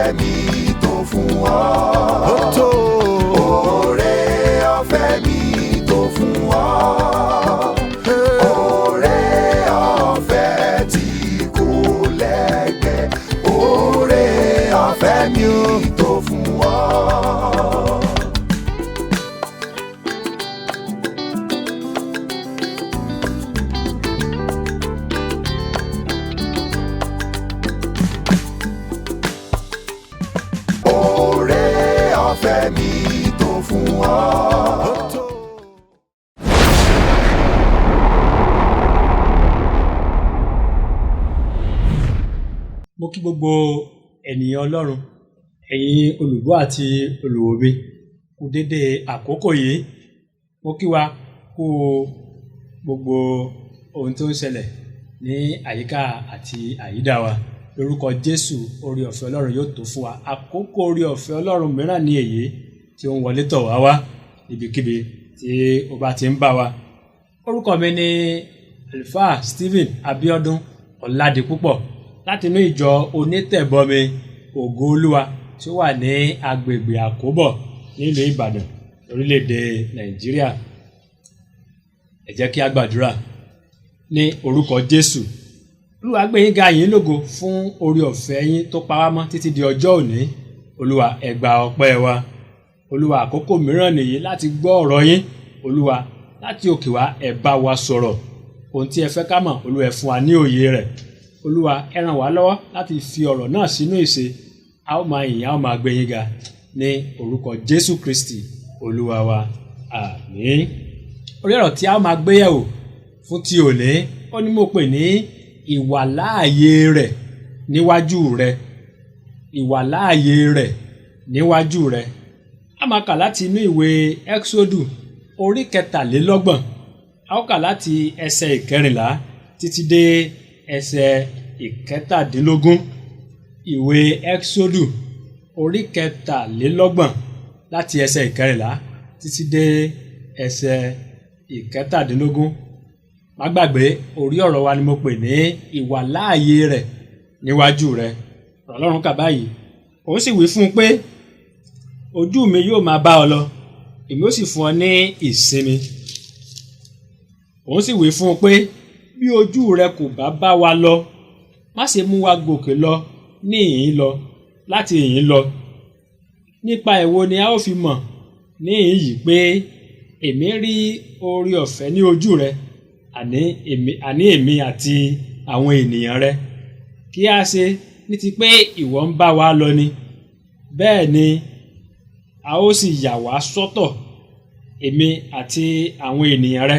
Ọ̀fẹ́ mi tó fún ọ. Ó tó. Oore ọ̀fẹ́ mi tó fún ọ. Oore ọ̀fẹ́ tí kò lẹ́gbẹ́. Oore ọ̀fẹ́ mi tó fún ọ. Oore ọ̀fẹ́ mi tó fún ọ. Ó tó. Mo kí gbogbo ènìyàn Ọlọ́run, ẹ̀yin olùgbọ́ àti olùwò mi, kú dédé àkókò yìí. Mo kí wa kú gbogbo ohun tó ń ṣẹlẹ̀ ní àyíká àti àyídà wa. Lórúkọ Jésù, oore ọ̀fẹ́ Ọlọ́run yóò tó fún wa. Àkókò oore ọ̀fẹ́ Ọlọ́run mìíràn ni èyí tí ó ń wọlé tọ̀ wá wá ibikíbi tí ó bá ti ń bá wa. Orúkọ mi ni Àlùfáà Stephen Abiodun Ọládipúpọ̀ láti inú ìjọ Onítẹ̀bọmi Ògo Olúwa tí ó wà ní agbègbè Àkóbọ̀ nílùú Ìbàdàn, orílẹ̀-èdè Nàìjíríà. Ẹ jẹ́ kí a gbàdúrà ní orúkọ Jésù. Olúwa gbé yín ga yín lógo fún oore ọ̀fẹ́ yín tó pa wá mọ́ títí di ọjọ́ òní. Olúwa, ẹ gba ọpẹ́ wa. Olúwa, àkókò mìíràn nìyí láti gbọ́ ọ̀rọ̀ yín. Olúwa, láti òkè wá ẹ bá wa sọ̀rọ̀. Ohun tí ẹ fẹ́ ká mọ̀, Olúwa, ẹ fún wa ní òye rẹ̀. Olúwa, ẹ ràn wá lọ́wọ́ láti fi ọ̀rọ̀ náà sínú ìṣe. A ó máa yìn, a ó máa gbé yín ga ní orúkọ Jésù Kristi, Olúwa wa. Àmín. Orí ọ̀rọ̀ tí a ó máa gbé yẹ̀wò fún ti òní, ó ní mo pè ní ìwàláàyè rẹ̀ níwájú rẹ̀. Ìwàláàyè rẹ̀ níwájú rẹ̀. A máa kà láti inú ìwé Ẹ́xódù orí 23. A ó kà láti ẹsẹ̀ 14 títí dé ẹsẹ̀ 17. Ìwé Ẹ́xódù orí 23 láti ẹsẹ̀ 14 títí dé ẹsẹ̀ 17. Má gbàgbé, orí ọ̀rọ̀ wa ni mo pè ní ìwàláàyè rẹ̀ níwájú rẹ̀. Ọ̀rọ̀ Ọlọ́run kà báyìí. Òun sì wí fún un pé, ojú mi yóò máa bá ọ lọ, èmi ó sì fún ọ ní ìsinmi. Òun sì wí fún un pé, bí ojú rẹ kò bá bá wa lọ, má ṣe mú wa gòkè lọ ní ìhín lọ láti ìhín lọ. Nípa èwo ni a ó fi mọ̀ ní ìhín yìí pé èmi rí oore ọ̀fẹ́ ní ojú rẹ, àní èmi àti àwọn ènìyàn rẹ. Kí a ṣe ní ti pé ìwọ ń bá wa lọ ni. Bẹ́ẹ̀ ni a ó sì yà wá sọ́tọ̀, èmi àti àwọn ènìyàn rẹ,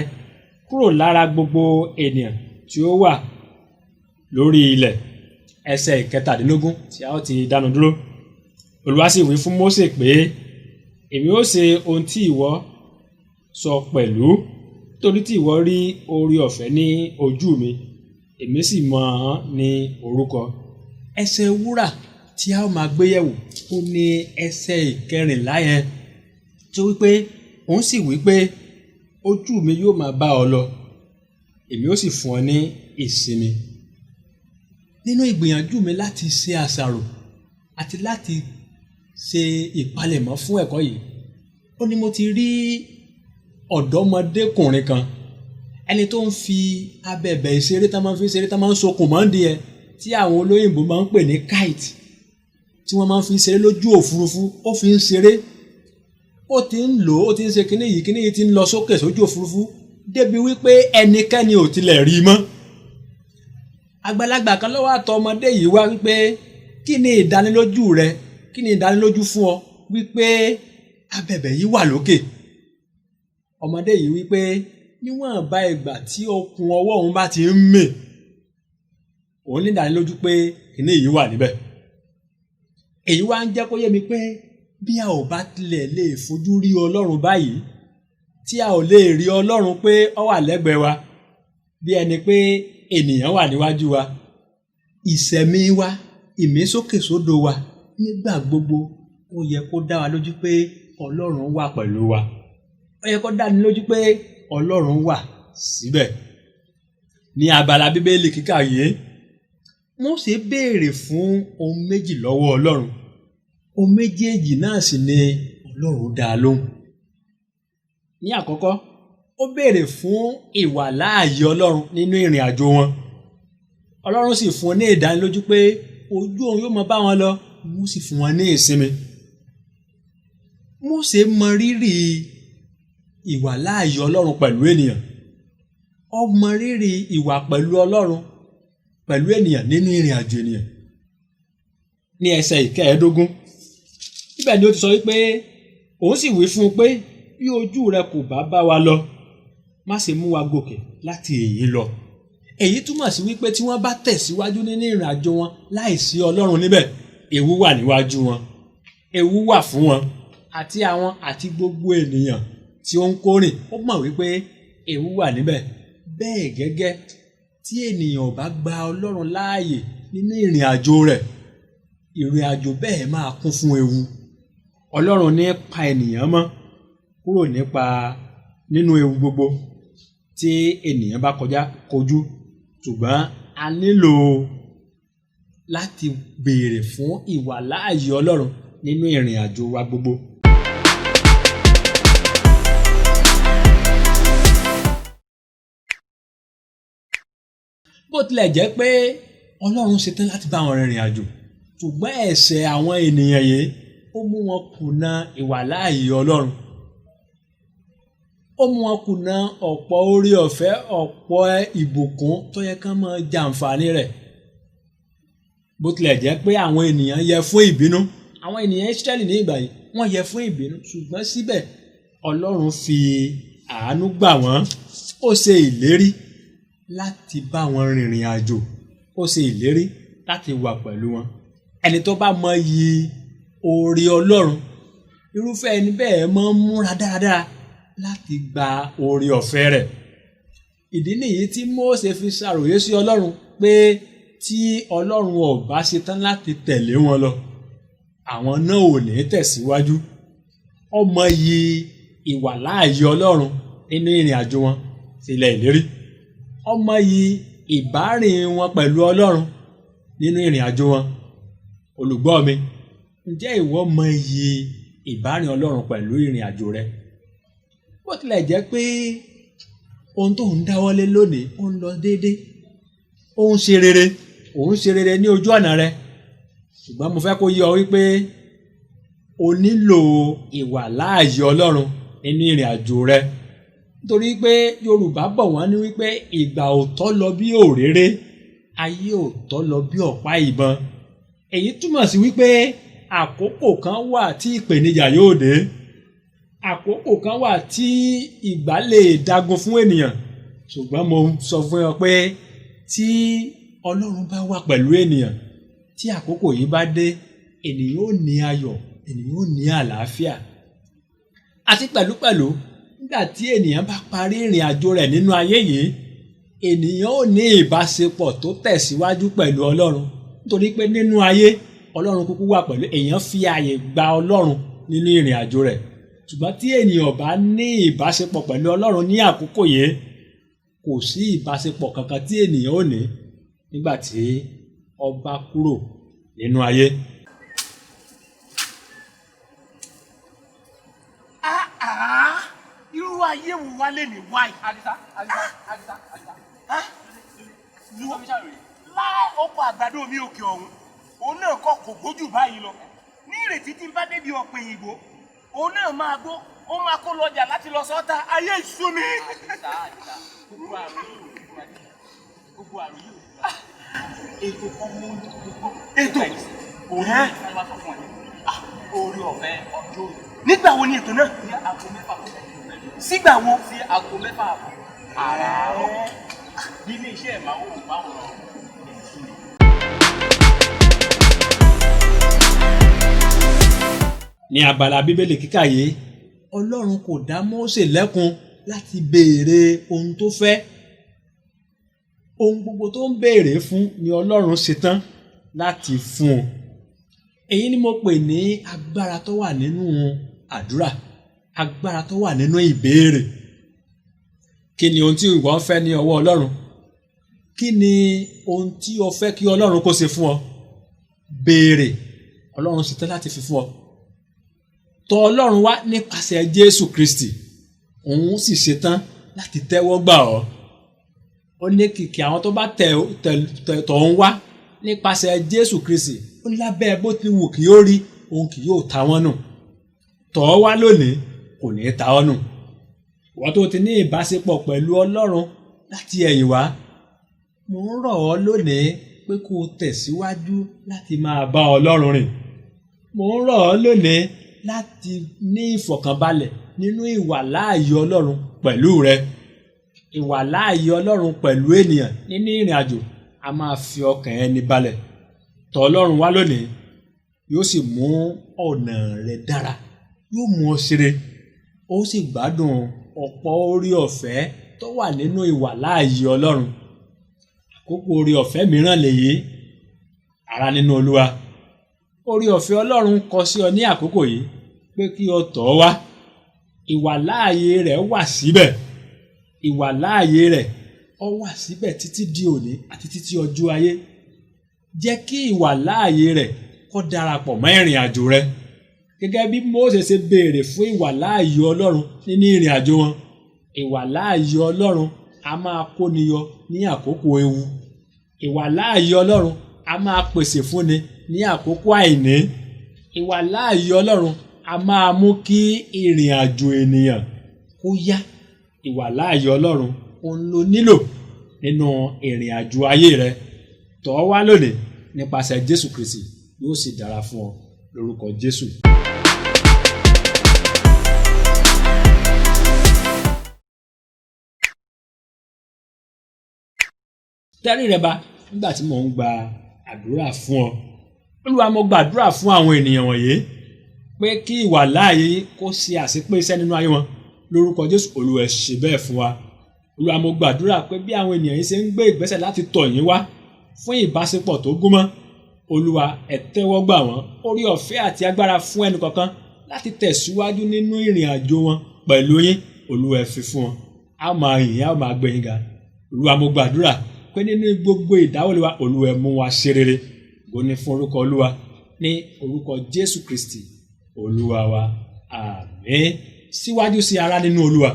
kúrò lára gbogbo ènìyàn tí ó wà lórí ilẹ̀. Ẹsẹ̀ 17 tí a ó ti dánu dúró. Olúwa sì wí fún Mósè pé, èmi ó ṣe ohun tí ìwọ sọ pẹ̀lú, torí tí ìwọ rí oore ọ̀fẹ́ ní ojú mi, èmi sì mọ̀ ọ́n ní orúkọ. Ẹsẹ̀ wúrà tí a ó máa gbé yẹ̀wò ó ní ẹsẹ̀ 14 yẹn tí ó wí pé, òun sì wí pé, ojú mi yóò máa bá ọ lọ, èmi ó sì fún ọ ní ìsinmi. Nínú ìgbìyànjú mi láti ṣe àṣàrò àti láti ṣe ìpalẹ̀mọ́ fún ẹ̀kọ́ yìí, ó ní mo ti rí ọ̀dọ́mọdékùnrin kan, ẹni tó ń fi abẹ̀bẹ̀ ìṣeré tá máa ń fi ṣeré tá máa ń sokùn mọ́ ń di ẹ, tí àwọn olóyìnbó máa ń pè ní kite, tí wọ́n máa ń fi ṣeré lójú òfurufú, ó fi ń ṣeré. Ó ti ń lò ó, ó ti ń ṣe kíní yìí, kíní yìí ti ń lọ sókè sójú òfurufú débi wípé ẹnikẹ́ni ò tilẹ̀ rí i mọ́. Àgbàlagbà kan ló wá tọ̀ ọmọdé yìí wá wípé, kí ni ìdánilójú rẹ? Kí ni ìdánilójú fún ọ wípé abẹ̀bẹ̀ yìí wà lókè? Ọmọdé yìí wípé níwọ̀nba ìgbà tí okùn ọwọ́ òun bá ti ń mì, òun ní ìdánilójú pé kíní yìí wà níbẹ̀. Èyí wá ń jẹ́ kó yé mi pé bí a ò bá tilẹ̀ lè fojú rí Ọlọ́run báyìí, tí a ò lè rí Ọlọ́run pé ó wà lẹ́gbẹ̀ẹ́ wa, bí ẹni pé ènìyàn wà níwájú wa, ìṣẹ̀mí wa, ìmísókèsódò wa nígbà gbogbo, ó yẹ kó dá wa lójú pé Ọlọ́run wà pẹ̀lú wa. Ó yẹ kó dá ni lójú pé Ọlọ́run wà síbẹ̀. Ní abala Bíbélì kíkà yìí, Mósè béèrè fún ohun méjì lọ́wọ́ Ọlọ́run. Ohun méjèèjì náà sì ni Ọlọ́run dá a lóhùn. Ní àkọ́kọ́, ó béèrè fún ìwàláàyè Ọlọ́run nínú ìrìn àjò wọn. Ọlọ́run sì fún un ní ìdánilójú pé ojú òun yóò máa bá wọn lọ, òun sì fún wọn ní ìsinmi. Mósè mọ rírì ìwàláàyè Ọlọ́run pẹ̀lú ènìyàn. Ó mọ rírì ìwà pẹ̀lú Ọlọ́run pẹ̀lú ènìyàn nínú ìrìn àjò ènìyàn. Ní ẹsẹ̀ 15, níbẹ̀ ni ó ti sọ wípé òun sì wí fún un pé bí ojú rẹ kò bá bá wa lọ, má ṣe mú wa gòkè láti èyí lọ. Èyí túmọ̀ sí wípé tí wọ́n bá tẹ̀síwájú nínú ìrìn àjò wọn láìsí Ọlọ́run níbẹ̀, ewu wà níwájú wọn, ewu wà fún wọn àti àwọn àti gbogbo ènìyàn tí ó ń kórìn. Ó mọ̀ wípé ewu wà níbẹ̀. Bẹ́ẹ̀ gẹ́gẹ́ tí ènìyàn ò bá gba Ọlọ́run láàyè nínú ìrìn àjò rẹ̀, ìrìn àjò bẹ́ẹ̀ máa kún fún ewu. Ọlọ́run ní pa ènìyàn mọ́ kúrò nípa nínú ewu gbogbo tí ènìyàn bá kọjá kojú. Ṣùgbọ́n a nílò láti béèrè fún ìwàláàyè Ọlọ́run nínú ìrìn àjò wa gbogbo. Bó tilẹ̀ jẹ́ pé Ọlọ́run ṣetán láti bá wọn rìnrìn àjò, ṣùgbọ́n ẹ̀ṣẹ̀ àwọn ènìyàn yìí ó mú wọn kùnà ìwàláàyè Ọlọ́run. Ó mú wọn kùnà ọ̀pọ̀ oore ọ̀fẹ́, ọ̀pọ̀ ìbùkún tó yẹ ká máa jàǹfààní rẹ̀. Bó tilẹ̀ jẹ́ pé àwọn ènìyàn yẹ fún ìbínú, àwọn ènìyàn Ísírẹ́lì ní ìgbà yìí wọ́n yẹ fún ìbínú, ṣùgbọ́n síbẹ̀ Ọlọ́run fi àánú gbà wọ́n. Ó ṣe ìlérí láti bá wọn rìnrìn àjò, ó ṣe ìlérí láti wà pẹ̀lú wọn. Ẹni tó bá mọ iyì oore Ọlọ́run, irúfẹ́ ẹni bẹ́ẹ̀ máa ń múra dáradára láti gba oore ọ̀fẹ́ rẹ̀. Ìdí nìyí tí Mósè fi ṣàròyé sí Ọlọ́run pé tí Ọlọ́run ò bá ṣetán láti tẹ̀lé wọn lọ, àwọn náà ò ní tẹ̀síwájú. Ó mọ iyì ìwàláàyè Ọlọ́run nínú ìrìn àjò wọn sí ilẹ̀ ìlérí. Ó mọ iyì ìbárìn wọn pẹ̀lú Ọlọ́run nínú ìrìn àjò wọn. Olùgbọ́ mi, ǹjẹ́ ìwọ mọ iyì ìbárìn Ọlọ́run pẹ̀lú ìrìn àjò rẹ? Bó tilẹ̀ jẹ́ pé ohun tó ń dáwọ́lé lónìí ó ń lọ déédéé, ó ń ṣe rere, ó ń ṣe rere ní ojú ọ̀nà rẹ. Ṣùgbọ́n mo fẹ́ kó yé ọ wípé o nílò ìwàláàyè Ọlọ́run nínú ìrìn àjò rẹ. Nítorí pé Yorùbá bọ̀ wọ́n ní wípé ìgbà ò tọ́ lọ bí òréré, ayé ò tọ́ lọ bí ọ̀pá ìbọn. Èyí túmọ̀ sí wípé àkókò kan wà tí ìpèníjà yóò dé. Àkókò kan wà tí ìgbà lè dagun fún ènìyàn. Ṣùgbọ́n mo sọ fún ọ pé tí Ọlọ́run bá wà pẹ̀lú ènìyàn, tí àkókò yìí bá dé, ènìyàn ó ní ayọ̀, ènìyàn ó ní àlàáfíà. Àti pẹ̀lúpẹ̀lú, nígbà tí ènìyàn bá parí ìrìn àjò rẹ̀ nínú ayé yìí, ènìyàn ó ní ìbáṣepọ̀ tó tẹ̀síwájú pẹ̀lú Ọlọ́run. Nítorí pé nínú ayé, Ọlọ́run kúkú wà pẹ̀lú èèyàn, fi ààyè gba Ọlọ́run nínú ìrìn àjò rẹ̀. Ṣùgbọ́n tí ènìyàn bá ní ìbáṣepọ̀ pẹ̀lú Ọlọ́run ní àkókò yìí, kò sí ìbáṣepọ̀ kankan tí ènìyàn ó ní nígbà tí ó bá kúrò nínú ayé. Irú ayé wo wá lè ní wáyé? Àdìsá, Àdìsá, Àdìsá, Àdìsá. Láì ọkọ̀ àgbàdo mi òkè ọ̀hún, òun náà kọ́ kò gbójú báyìí lọ. Ní ìrètí tí ń bá débi ọ̀pẹ̀ òyìnbó, òun náà máa gbó, ó máa kó lọjà láti lọ sọ́ta. Ayé ìsú mi. Àdìsá, Àdìsá, gbogbo àrùn yìí ò ní fún wa ní. Gbogbo àrùn yìí ò ní fún wa ní. Ètò kan mú gbogbo. Ètò? Òun ní ìfẹ́ wá sọ fún wa ní. Oore ọ̀fẹ́ ọjọ́ òní. Nígbà wo ni ètò náà? Ní aago 6 kọjá ìṣẹ́jú. Sígbà wo? Sí aago 6 àbọ̀. Àràárọ̀. Nílé iṣẹ́ ìmáwòrán. Ní abala Bíbélì kíkà yìí, Ọlọ́run kò dá Mósè lẹ́kun láti béèrè ohun tó fẹ́. Ohun gbogbo tó ń béèrè fún ni Ọlọ́run ṣetán láti fún un. Èyí ni mo pè ní agbára tó wà nínú àdúrà, agbára tó wà nínú ìbéèrè. Kí ni ohun tí ìwọ ń fẹ́ ní ọwọ́ Ọlọ́run? Kí ni ohun tí o fẹ́ kí Ọlọ́run kó ṣe fún ọ? Béèrè, Ọlọ́run ṣetán láti fi fún ọ. Tọ̀ Ọlọ́run wá nípasẹ̀ Jésù Kristi, òun sì ṣetán láti tẹ́wọ́ gbà ọ́. Ó ní kìkì àwọn tó bá tọ̀ ń wá nípasẹ̀ Jésù Kristi, ó ní lábẹ́ bó ti wù kí ó rí, òun kì yóò ta wọ́n nù. Tọ̀ ọ́ wá lónìí, kò ní ta ọ́ nù. Ìwọ tó ti ní ìbáṣepọ̀ pẹ̀lú Ọlọ́run láti ẹ̀yìn wá, mo ń rọ̀ ọ́ lónìí pé kó o tẹ̀síwájú láti máa bá Ọlọ́run rìn. Mo ń rọ̀ ọ́ lónìí láti ní ìfọ̀kànbalẹ̀ nínú ìwàláàyè Ọlọ́run pẹ̀lú rẹ. Ìwàláàyè Ọlọ́run pẹ̀lú ènìyàn nínú ìrìn àjò a máa fi ọkàn ẹni balẹ̀. Tọ̀ Ọlọ́run wá lónìí, yóò sì mú ọ̀nà rẹ dára, yóò mú ọ ṣeré, ó sì gbádùn ọ̀pọ̀ orí ọ̀fẹ́ tó wà nínú ìwàláàyè Ọlọ́run. Àkókò orí ọ̀fẹ́ mìíràn lèyí, ará nínú Olúwa. Orí ọ̀fẹ́ Ọlọ́run kọ sí ọ ní àkókò yìí pé kí o tọ̀ ọ́ wá. Ìwàláàyè rẹ̀ wà síbẹ̀. Ìwàláàyè rẹ̀ ó wà síbẹ̀ títí di òní àti títí ọjọ́ ayé. Jẹ́ kí ìwàláàyè rẹ̀ kó darapọ̀ mọ́ ìrìn àjò rẹ. Gẹ́gẹ́ bí Mósè ṣe béèrè fún ìwàláàyè Ọlọ́run nínú ìrìn àjò wọn, ìwàláàyè Ọlọ́run a máa kóni yọ ní àkókò ewu. Ìwàláàyè Ọlọ́run a máa pèsè fúnni ní àkókò àìní. Ìwàláàyè Ọlọ́run a máa mú kí ìrìn àjò ènìyàn kó yá. Ìwàláàyè Ọlọ́run òun ló nílò nínú ìrìn àjò ayé rẹ. Tọ̀ ọ́ wá lónìí nípasẹ̀ Jésù Kristi, yóò sì dára fún ọ lórúkọ Jésù. Tẹ́rí rẹ ba nígbà tí mò ń gba àdúrà fún ọ. Olúwa, mo gbàdúrà fún àwọn ènìyàn wọ̀nyí pé kí ìwàláàyè kó ṣe àṣepé iṣẹ́ nínú ayé wọn lórúkọ Jésù. Olúwa, ẹ ṣe bẹ́ẹ̀ fún wa. Olúwa, mo gbàdúrà pé bí àwọn ènìyàn yìí ṣe ń gbé ìgbésẹ̀ láti tọ̀ yín wá fún ìbáṣepọ̀ tó gúnmọ́, Olúwa, ẹ tẹ́wọ́ gbà wọ́n. Orí ọ̀fẹ́ àti agbára fún ẹnì kọ̀ọ̀kan láti tẹ̀síwájú nínú ìrìn àjò wọn pẹ̀lú yín, Olúwa, ẹ fi fún wọn. A máa yìn, a máa gbé yín ga. Olúwa, mo gbàdúrà pé nínú gbogbo ìdáwọ́lé wa, Olúwa, ẹ mú wa ṣe rere. Ògo ni fún orúkọ Olúwa, ní orúkọ Jésù Kristi Olúwa wa, àmín. Síwájú sí ará nínú Olúwa,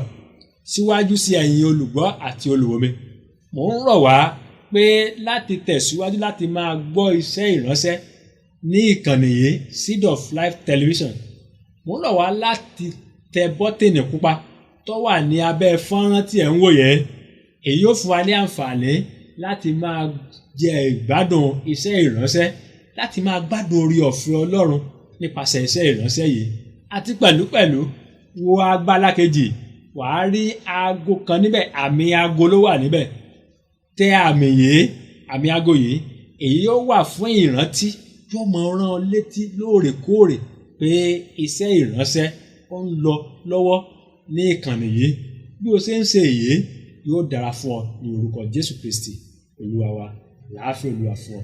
síwájú sí ẹ̀yin olùgbọ́ àti olùwòmi, mò ń rọ̀ wá pé láti tẹ̀síwájú láti máa gbọ́ iṣẹ́ ìránṣẹ́ ní ìkànnì yìí, Seed of Life Television. Mò ń rọ̀ wá láti tẹ bọ́tìnì pupa tó wà ní abẹ́ fọ́nrán tí ẹ̀ ń wò yẹn. Èyí yóò fún wa ní àǹfààní láti máa jẹ ìgbádùn iṣẹ́ ìránṣẹ́, láti máa gbádùn orí ọ̀fẹ́ Ọlọ́run nípasẹ̀ iṣẹ́ ìránṣẹ́ yìí. Àti pẹ̀lúpẹ̀lú, wo agbára kejì, wàá rí aago kan níbẹ̀, àmì aago ló wà níbẹ̀. Tẹ àmì yìí, àmì aago yìí, èyí yóò wà fún ìrántí, yóò máa rán ọ létí lóòrèkóòrè pé iṣẹ́ ìránṣẹ́ ó ń lọ lọ́wọ́ ní ìkànnì yìí. Bí o ṣe ń ṣe èyí, yóò dára fún ọ ní orúkọ Jésù Kristi Olúwa wa. Àlàáfíà Olúwa fún ọ.